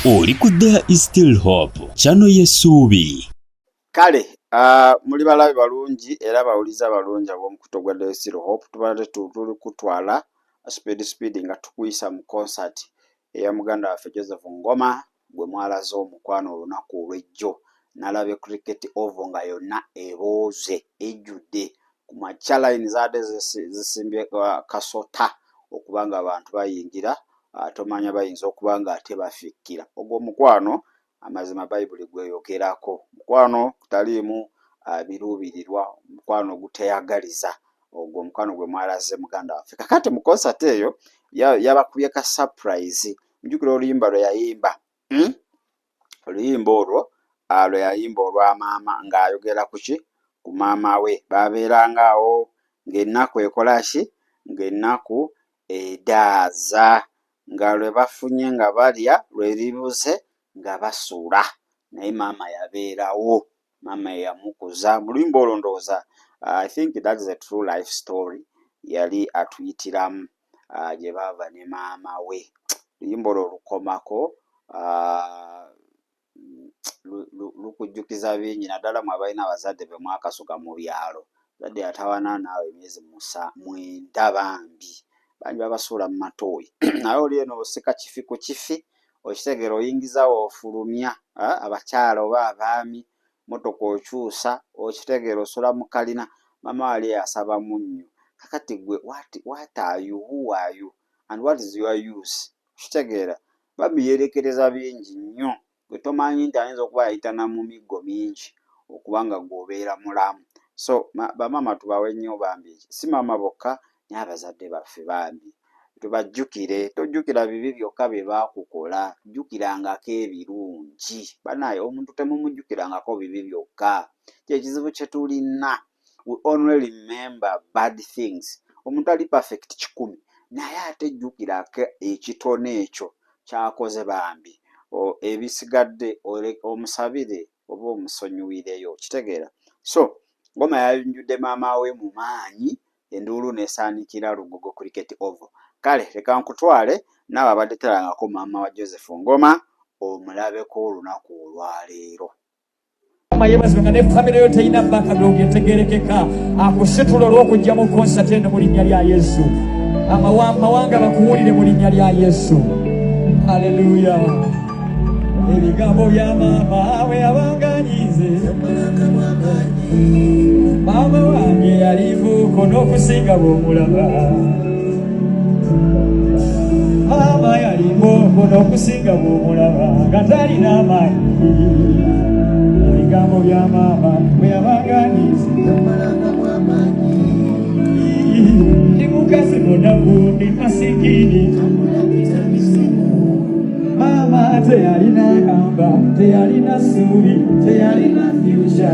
Oli ku There is Still Hope, channel y'essuubi. Kale muli balabi balungi era bawuliza balungi ab'omukutu gwa There is Still Hope. Tubadde tuli kutwala speed speed nga tukuyisa mu concert eya muganda waffe Joseph Ngoma gwe mwalaze omukwano olunaku olw'ejjo. Nalabye Cricket Oval nga yonna ebooze, ejjudde. Ku makya line zaadde zisimbye kasota okuba nga abantu bayingira, tomanya bayinza okuba nga ate bafikkira. Ogwo omukwano amazima Bayibuli gweyogerako, mukwano gutaliimu biruubirirwa, mukwano oguteyagaliza. Ogwo omukwano gwe mwalaze muganda waffe. Kakati mu concert eyo yabakubye ka surprise. Mujjukira oluyimba lwe yayimba, Oluyimba olwo lwe yayimba olwa maama ng'ayogera ku ki? Ku maama we. Baabeeranga awo ng'ennaku ekola ki? Ng'ennaku edaaza, nga lwe bafunye nga balya, lwe libuze nga basula. Naye maama yabeerawo, maama ye yamukuza. Mu luyimba olwo ndowooza I think that is a true life story yali atuyitiramu gye baava ne maama we. Oluyimba olwo lukomako, lukujjukiza bingi, naddala mwe abalina abazadde be mwakasuka mu byalo. Muzadde yatawaana naawe emyezi 9, bambi bangi babasuula mu matooyi, naye oli eno osika kifi ku kifi, okitegeera, oyingiza ofulumya abakyala oba abaami, mmotoka okyusa, okitegeera, osula mu kalina, maama wali asaba munnyo. Kakati gwe what are you, who are you and what is your use? Okitegeera, bambi yeerekereza bingi nnyo. Gwe tomanyi nti ayinza okuba yayita na mu miggo mingi okuba nga gwe obeera mulamu. So bamaama tubawe nnyo bambi, si maama bokka naye abazadde baffe bambi tubajjukire. Tojjukira bibi byokka bye baakukola, jjukirangako ebirungi. Bannaaye, omuntu temumujjukirangako bibi byokka. Kye kizibu kye tulina, we only remember bad things. Omuntu ali perfect 100, naye ate jjukirako ekitono ekyo ky'akoze bambi, ebisigadde omusabire oba omusonyiwireyo, okitegeera. So Ngoma yayanjudde maama we mu maanyi, enduulu n'esaanikira Lugogo Cricket Oval. Kale leka nkutwale naawe abadde talabangako maama wa Joseph Ngoma omulabeko olunaku olwaleero. Mukama yeebazibwe nga ne famire yo terina background etegerekeka, akusitula olw'okujja mu konsati eno mu linnya lya Yesu. Amawanga bakuwulire mu linnya lya Yesu. Haleluya. Ebigambo bya maama bwe yabanga anyiize, maama wange yali mbuuko n'okusinga bw'omulaba. Maama yali mbooko n'okusinga bw'omulaba, nga talina amaanyi. Ebigambo bya maama bwe yabanga anyiize, ndi mukazi munaku, ndi masikini. Maama teyalina gamba, teyalina ssuubi, teyalina future.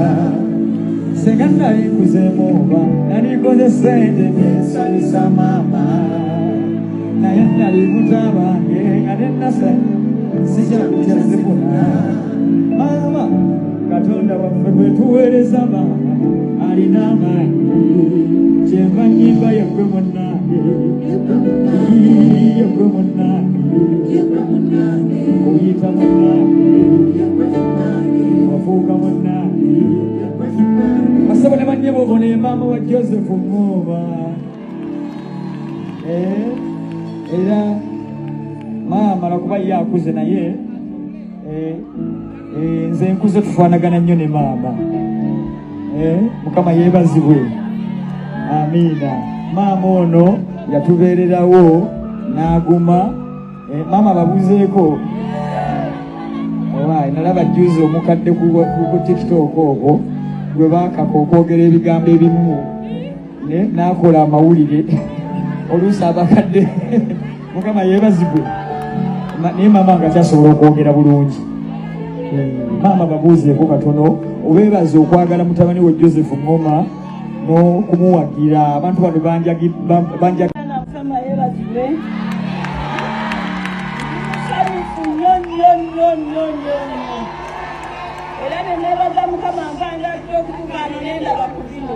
Senga nali nkuzeemu oba nandikoze ssente nensanyusa maama, naye nali mutabange nga nenasa sikyakutya zifuna. Maama, Katonda waffe gwe tuweereza, maama alina amaanyi. Kyenva nyimba yegwe munnange, yegwe munnange, oyita munnange, wafuuka munnange. Basebo ne bannyebo, ono ye maama wa Joseph Ngoma. Era maama lwakuba ye akuze, naye nze nkuze, tufaanagana nnyo ne maama. Mukama yeebazibwe, amiina. Maama ono yatubeererawo n'aguma. Maama babuzeeko. Owaaye, nalaba juzi omukadde ku TikTok okwo gwe baakaka okwogera ebigambo ebimu n'akola amawulire. Oluusi abakadde, Mukama yeebazibwe, naye maama nga kyasobola okwogera bulungi. Maama babuuzeeko katono, obeebaza okwagala mutabani we Joseph Ngoma n'okumuwagira. Abantu bano banjagi. Mukama yeebazibwe. Musanyufu nnyo nnyo nnyo nnyo nnyo nnyo, era ne neebaza Mukama mpangadde okutugaana nendaba ku bino.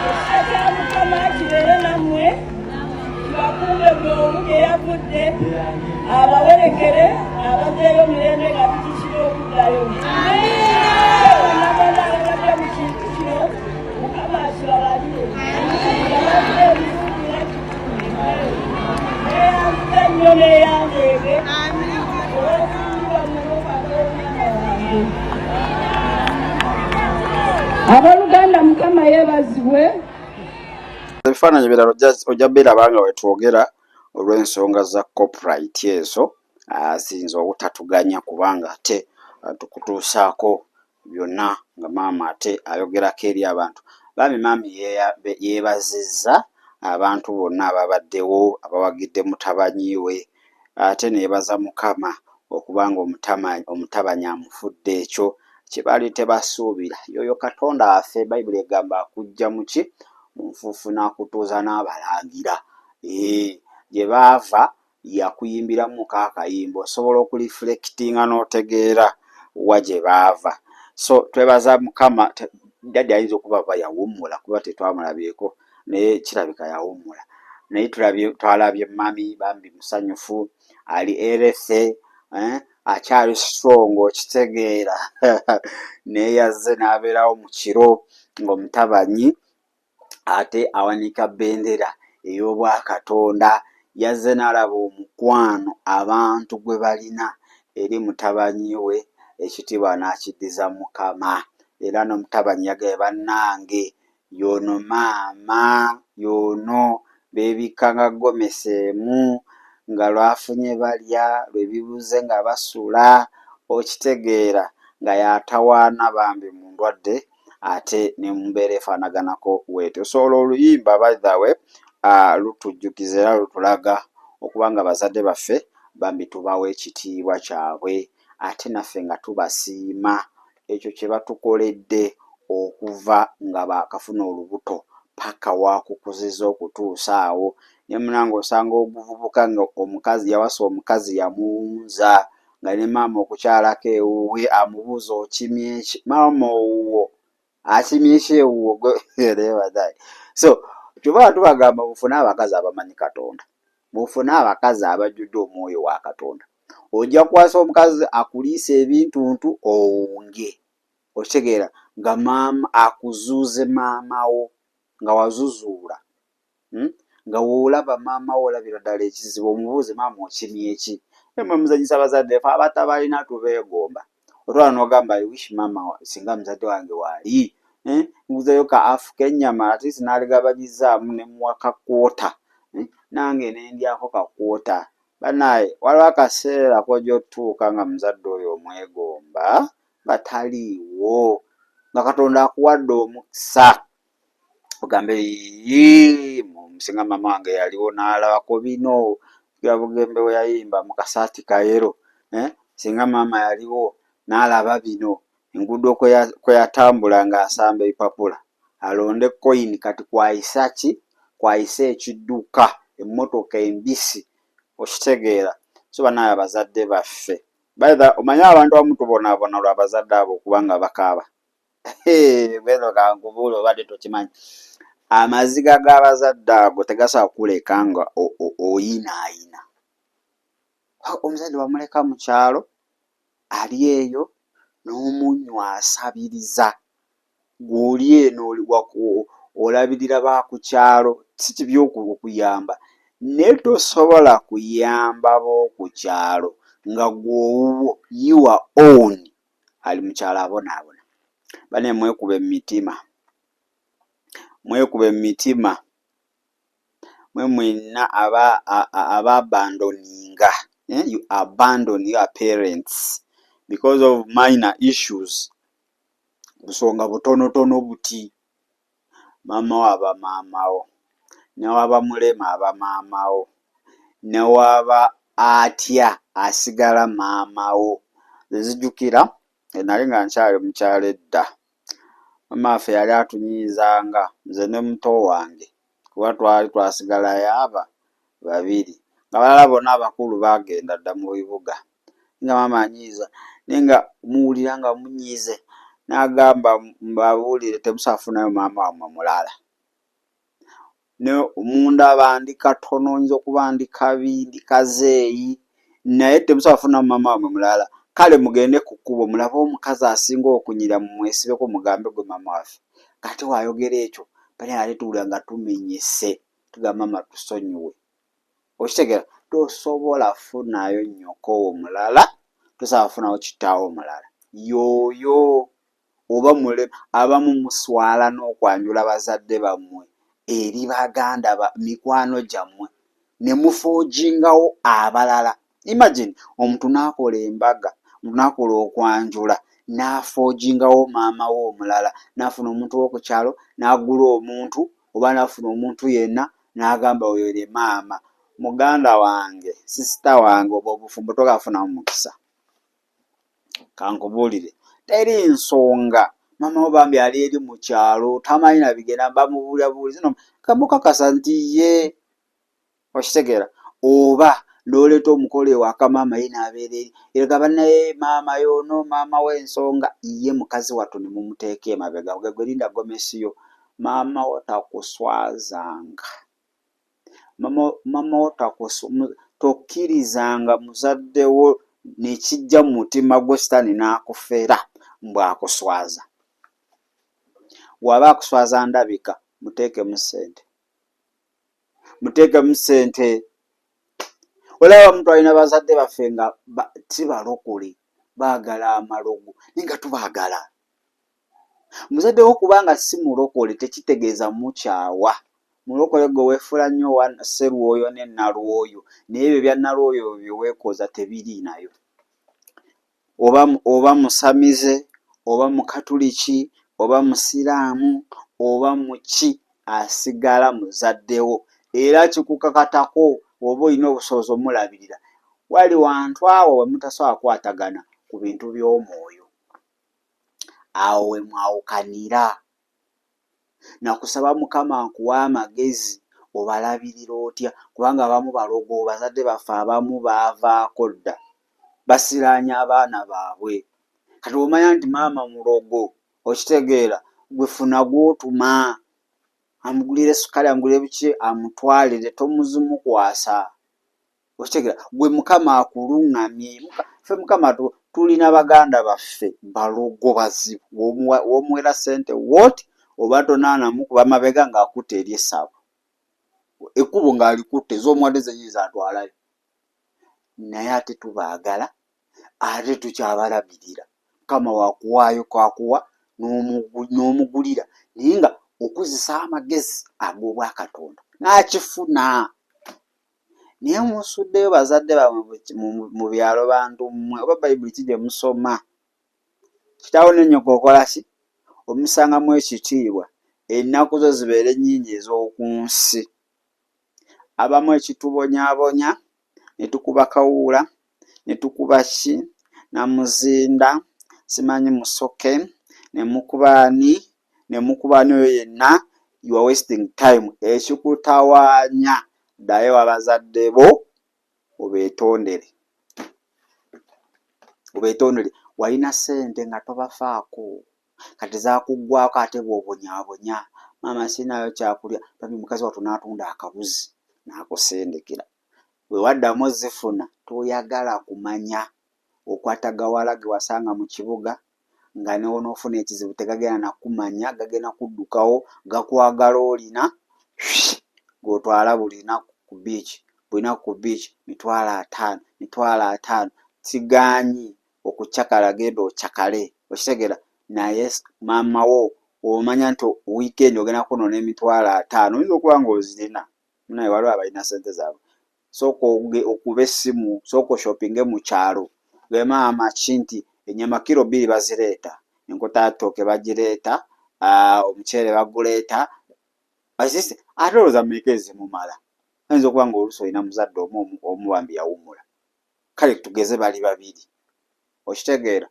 Ekisa kya Mukama kibeere nammwe, kibakuume buli omu gye yavudde, abawerekere. Abazzeeyo mirembe nga tukiikirira okuddayo. Bonna bonna ababadde mu kintu kino, Mukama akibabalire. Ababalire ebirungi era kikumi. Neeyanziza nnyo neeyanzeege olw'obulungi bwammwe n'okwagala omwana wange. Abooluganda, Mukama yeebazibwe. Ebifaananyi ebirala ojja biraba nga wetwogera olw'ensonga za copyright ezo ziyinza obutatuganya kubanga ate tukutuusaako byonna nga maama ate ayogerako eri abantu. Bambi maami yeebazizza abantu bonna ababaddewo abawagidde mutabanyi we ate neebaza Mukama okuba nga omutabanyi amufudde ekyo kye baali tebasuubira. Y'oyo Katonda waffe Bayibuli egamba akuggya mu ki? Mu nfuufu n'akutuuza n'abalangira. Eeh gye baava yakuyimbiramuko akayimba osobola okureflectinga n'otegeera wa gye baava. So twebaza Mukama daddy ayinza okuba aba yawummula kuba tetwamulabyeko naye kirabika yawummula. Naye tulabye twalabye mummy bambi musanyufu ali healthy eh, akyali strong okitegeera naye yazze n'abeerawo mu kiro ng'omutabanyi ate awanika bendera ey'Obwakatonda. Yazze n'alaba omukwano abantu gwe balina eri mutabanyi we, ekitiibwa n'akiddiza Mukama. Era n'omutabanyi yagambye bannange y'ono maama y'ono beebikkanga gomesi emu nga lw'afunye balya, lwe bibuze nga basula, okitegeera nga y'atawaana bambi mu ndwadde ate ne mu mbeera efaanaganako bw'etyo. So olwo oluyimba by the way lutujjukiza era lutulaga okuba nga bazadde baffe bambi tubawa ekitiibwa kyabwe ate naffe nga tubasiima ekyo kye batukoledde okuva nga baakafuna olubuto paka w'akukuzizza okutuusa awo. Naye munnange osanga oguvubuka nga omukazi yawasa omukazi yamuwunza nga ne maama okukyalako ewuwe amubuuza okimye ki? Maama owuwo akimye ki ewuwo gwe so kyova tubagamba mufune abakazi abamanyi Katonda, mufune abakazi abajjudde omwoyo wa Katonda. Ojja kuwasa omukazi akuliisa ebintuntu owunge, okitegeera nga maama akuzuuze maama wo nga wazuzuula hmm? Nga woolaba maama wo olabira ddala ekizibu omubuuze maama okimye ki? Mwe muzanyisa bazadde fe abatabalina tubeegomba. Otwala n'ogamba I wish maama singa muzadde wange waali eh? Nguzeyo ka afu k'ennyama at least n'aligabanyizaamu ne muwa ka kwota eh? Nange ne ndyako ka kwota. Bannaaye waliwo akaseera k'ojja otuuka nga muzadde oyo omwegomba nga taliiwo nga Katonda akuwadde omukisa ogambe yii singa maama wange yaliwo n'alabako bino jjukira Bugembe bwe yayimba mu kasaati kayero eh? Singa maama yaliwo n'alaba bino enguudo kwe yatambula ng'asamba ebipapula alonde koyini kati kw'ayisa ki? Kw'ayisa ekidduka emmotoka embisi okitegeera. So bannange abazadde baffe by the omanyi abantu abamu tubonaabona lwa bazadde abo okuba nga bakaaba. Bweno kankubuule obadde tokimanyi. Amaziga g'abazadde ago tegasobola kukuleka nga oyinaayina. Omuzadde wamuleka mu kyalo ali eyo n'omunywa asabiriza ggwe oli eno olabirira ba ku kyalo si kibi okuyamba naye tosobola kuyamba b'oku kyalo nga ggwe owuwo your own ali mu kyalo abonaabona. Bannaye mwekube mu mitima, mwekube mu mitima mwe mwenna aba aba abandoninga eh? You abandon your parents because of minor issues, busonga butonotono buti. Maama wo aba maama wo, ne waba mulema aba maama wo, ne waba atya asigala maama wo. Nze nzijukira nali nga nkyali mu kyalo edda, maama waffe yali atunyiizanga nze ne muto wange kuba twali twasigalayo aba babiri ng'abalala bonna abakulu baagenda dda mu bibuga. Nga maama anyiiza naye nga muwulira nga munyiize n'agamba mbabuulire temusobola kufunayo maama wammwe mulala. Ne mundaba ndi katono nyinza okuba ndi kabi ndi kazeeyi Naye temusobola kufunamu maama wamwe mulala. Kale mugende ku kkubo mulabe omukazi asinga okunyirira mumwesibeko mugambe gwe maama waffe. Kati wayogera ekyo bali ate tuwulira nga tumenyese tugamba maama tusonyiwe. Okitegera tosobola funayo nnyoko wo mulala, tosobola funawo kitaawo mulala. Yooyo oba mule abamu muswala n'okwanjula bazadde bammwe eri baganda ba mikwano gyammwe ne mufoojingawo abalala. Imagine omuntu n'akola embaga, omuntu n'akola okwanjula n'afoojingawo maama we omulala, n'afuna omuntu w'oku kyalo n'agula omuntu oba n'afuna omuntu yenna n'agamba oyo ye maama. Muganda wange, sisita wange, obwo obufumbo togenda kufunamu mukisa. Kankubuulire, teri nsonga maama wo bambi ali eri mu kyalo tamanyi na bigenda bamubuulira bubuulizi no kamukakasa nti ye okitegeera oba n'oleeta omukolo ewaka maama ye n'abeera eri era gaba naye maama yoono maama w'ensonga ye mukazi wattu ne mumuteeka emabega gwe linda gomesi yo maama wo takuswazanga. Mama wo tokkirizanga muzadde wo ne kijja mu mutima gwo sitaani n'akufera mbu akuswaza. Bw'aba akuswaza ndabika muteekemu ssente, muteekemu ssente. Olaba abamu twalina bazadde baffe nga si balokole baagala amalogo naye nga tubaagala. Muzadde wo okuba nga si mulokole tekitegeeza mukyawa. Mulokole gwe weefuula nnyo owa Sserwoyo ne Nalwoyo naye ebyo ebya Nalwoyo bye weekoza tebiriinayo. Oba, oba musamize, oba Mukatuliki, oba Musiraamu, oba muki asigala muzadde wo era kikukakatako bw'oba olina obusobozi omulabirira. Wali wantu awo we mutasobola kukwatagana ku bintu by'omwoyo. Awo we mwawukanira. Nakusaba Mukama akuwe amagezi obalabirira otya kubanga abamu balogo, bazadde baffe abamu baavaako dda basiraanya abaana baabwe. Kati bw'omanya nti maama mulogo okitegeera gwe funa gw'otuma amugulire ssukaali amugulire biki amutwalire tomuzimukwasa. Okitegera gwe mukama akulungamye ffe mukama tulina baganda baffe balogo bazibu womuwera sente what oba tonaanamukuba mabega ng'akutte eri essabo ekkubo ng'alikutte ez'omuwadde zenyini zatwalayo naye ate tubaagala ate tukyabalabirira mukama wakuwaayo kakuwa n'omugulira naye nga okozesa amagezi ag'obwakatonda n'akifuna. Naye musuddeyo bazadde bamwe mu byalo bantu mmwe oba bayibuli ki gye musoma? Kitaawo ne nnyoko okola ki? Omusangamu ekitiibwa ennaku zo zibeere nnyingi ez'oku nsi. Abamu ekitubonyaabonya ne tukuba kawuula ne tukuba ki namuzinda simanyi musoke ne mukuba ani ne mukuba ani oyo yenna you are wasting time ekikutawaanya ddayo ewa bazadde bo obeetondere obeetondere walina ssente nga tobafaako kati zakuggwako ate bw'obonyaabonya maama sirinayo kyakulya bambi mukazi wattu n'atunda akabuzi n'akusindikira bwe waddamu ozifuna toyagala kumanya okwata gawala ge wasanga mu kibuga nga ne w'onoofuna ekizibu tegagenda na kukumanya gagenda kuddukawo gakwagala olina g'otwala buli lunaku ku bbiici buli lunaku ku bbiici 500,000 500,000 sigaanyi okucakala genda ocakale okitegeera naye maama wo omanya nti wiikendi ogenda kunona 50,000 oyinza okuba ng'ozirina munaye waliwo abalina ssente zaabwe sooka okube essimu sooka oshopinge mu kyalo ge maama ki nti ennyama kiro 2 bazireeta enkota ya ttooke bagireeta omuceere baguleeta ate olowooza mmeka ezimumala ayinza okuba ng'oluusi olina muzadde omu omu bambi yawummula kale tugeze bali babiri okitegeera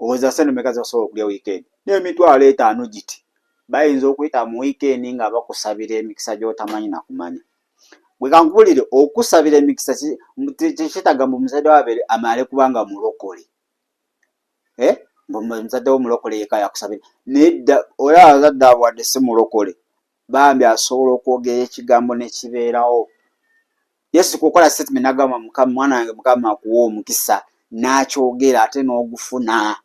Owooza ssente mmeka z'osobola okulya wiikendi? N'emitwalo 50 giti bayinza okuyita mu wiikendi nga bakusabira emikisa gy'otamanyi na kumanya. Gwe kankubuulire okusabira emikisa tekyetaaga mbu muzadde wo abeere amale kuba nga mulokole. Eh? Mbu muzadde wo mulokole yekka y'akusabira. Nedda olaba abazadde abo wadde si mulokole bambi asobola okwogera ekigambo ne kibeerawo. Yesu kukola statement nagamba mukama mwana wange mukama akuwa omukisa n'akyogera ate n'ogufuna.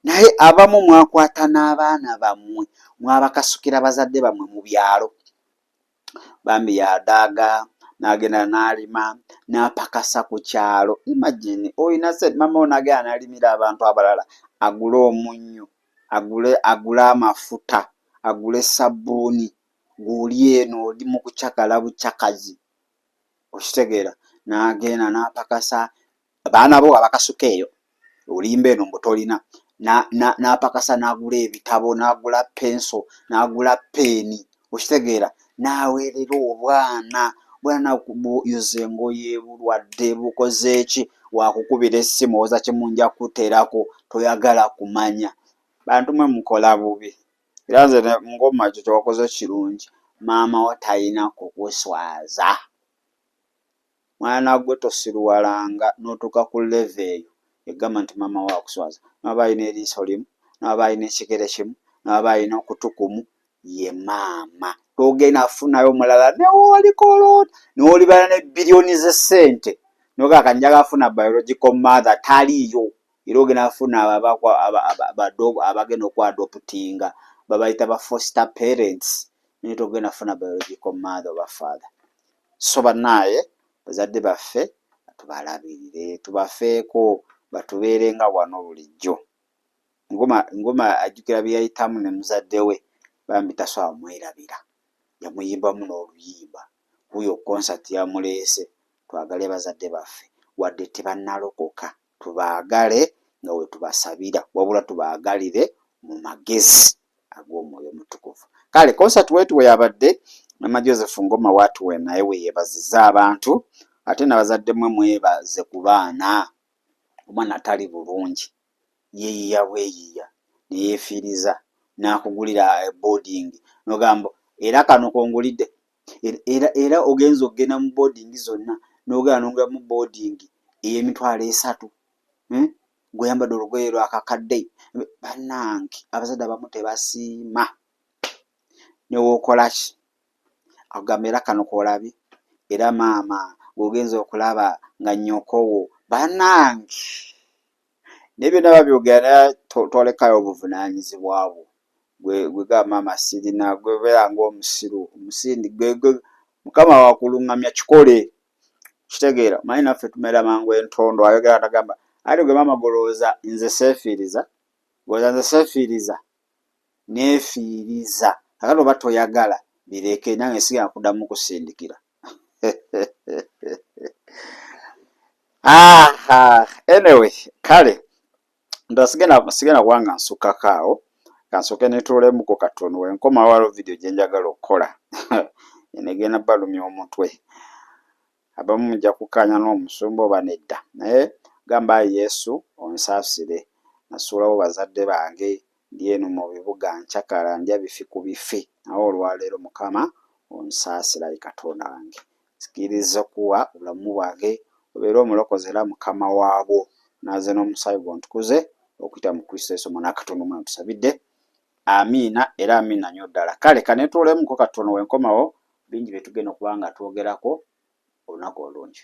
Naye abamu mwakwata n'abaana bammwe mwabakasukira bazadde bammwe mu byalo. Bambi yadaaga n'agenda n'alima n'apakasa ku kyalo. Imagine olina sente maama wo n'agenda n'alimira abantu abalala agule omunnyo, agule agule amafuta, agule sabbuuni ng'oli eno oli mu kucakala bucakazi okitegeera n'agenda n'apakasa abaana bo abakasuka eyo olimba eno mbu tolina n'apakasa n'agula ebitabo n'agula penso n'agula peeni okitegeera n'aweerera obwana bwana buyuza engoye bulwadde bukoze ki wakukubira essimu owoza kimu nja kukuteerako toyagala kumanya bantu mwe mukola bubi era nze ngoma ekyo kyewakoze kirungi maama wo talina kukuswaza mwana gwe tosiruwalanga notuuka ku level eyo egamba nti maama wo akuswaza newaba alina eriiso limu newaba alina ekigere kimu newaba alina okutu kumu ye maama togenda funayo mulala newolikola ot newolibala ne biliyoni zesente nogamba kati njagala funa biological mother taliiyo era ogenda funa abo abagenda okwadoptinga babayita ba foster parents naye togenda funa biological mother oba father so bannaaye bazadde baffe tubalabirire tubafeeko batubeere nga wano bulijjo ngoma ngoma ajjukira bye yayitamu ne muzadde we bambi tasobola mwerabira yamuyimbamu n'oluyimba wuuyo concert yamuleese twagale bazadde baffe wadde tebannalokoka tubaagale nga we tubasabira wabula tubaagalire mu magezi ag'omwoyo omutukuvu kale concert wetu we yabadde mama Joseph Ngoma watuwe naye we yeebaziza abantu ate nabazadde mwe mwebaze ku baana omwana tali bulungi yeeyiya bweyiya ne yeefiiriza n'akugulira eh, boarding nogamba era kano kongulidde era era ogenza okugenda mu boarding zonna n'ogenda n'ogula mu boarding ey'emitwalo esatu hmm? Gweyambadde olugoye lwakakadde bannange abazadde abamu tebasiima newokolaki akugamba era kano kolabye era maama gwogenza okulaba nga nyokowo bannange naye byonna babyogera naye tolekayo obuvunanyizibwa bwo gwe gwe ga maama sirina gwe beera ng'omusiru omusindi gwe gwe mukama wakulungamya kikole kitegeera manyi naffe tumera mangu entondo ayogera nagamba ate gwe maama golowooza nze seefiiriza golowooza nze seefiiriza neefiiriza kakati oba toyagala bireke nange sigenda kuddamu kusindikira ah, anyway kale nda sigenda sigenda kuba nga nsukkako awo kansooke netuulemuko katono wenkomawo waliwo vidiyo gye njagala okukola enegenda balumya omutwe abamu mujja kukkaanya n'omusumba oba nedda naye gamba ayi yesu onsaasire nasuulawo bazadde bange ndi eno mu bibuga nkyakala ndya bifi ku bifi naye olwaleero mukama onsaasire ayi katonda wange Nzikiriza okuwa obulamu bwange obeere omulokozi era mukama waabwo. Naaze n'omusaayi gwo ontukuze okuyita mu Kristo Yesu omwana wa Katonda omwana tusabidde. Amiina era amiina nyo ddala. Kale kanetuulemuko katono wenkomawo bingi bye tugenda okuba nga twogerako olunaku olungi.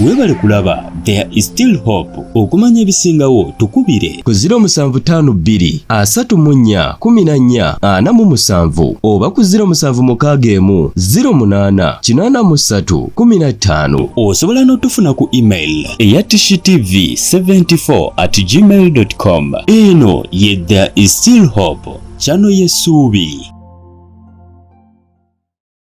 Webale kulaba There is still hope. Okumanya ebisingawo tukubire ku 0752 34 14 47 oba ku 0761 08 83 15. Osobola n'otufuna ku email eya tishitv74 at gmail.com. Eno ye There is still hope, channel y'essuubi.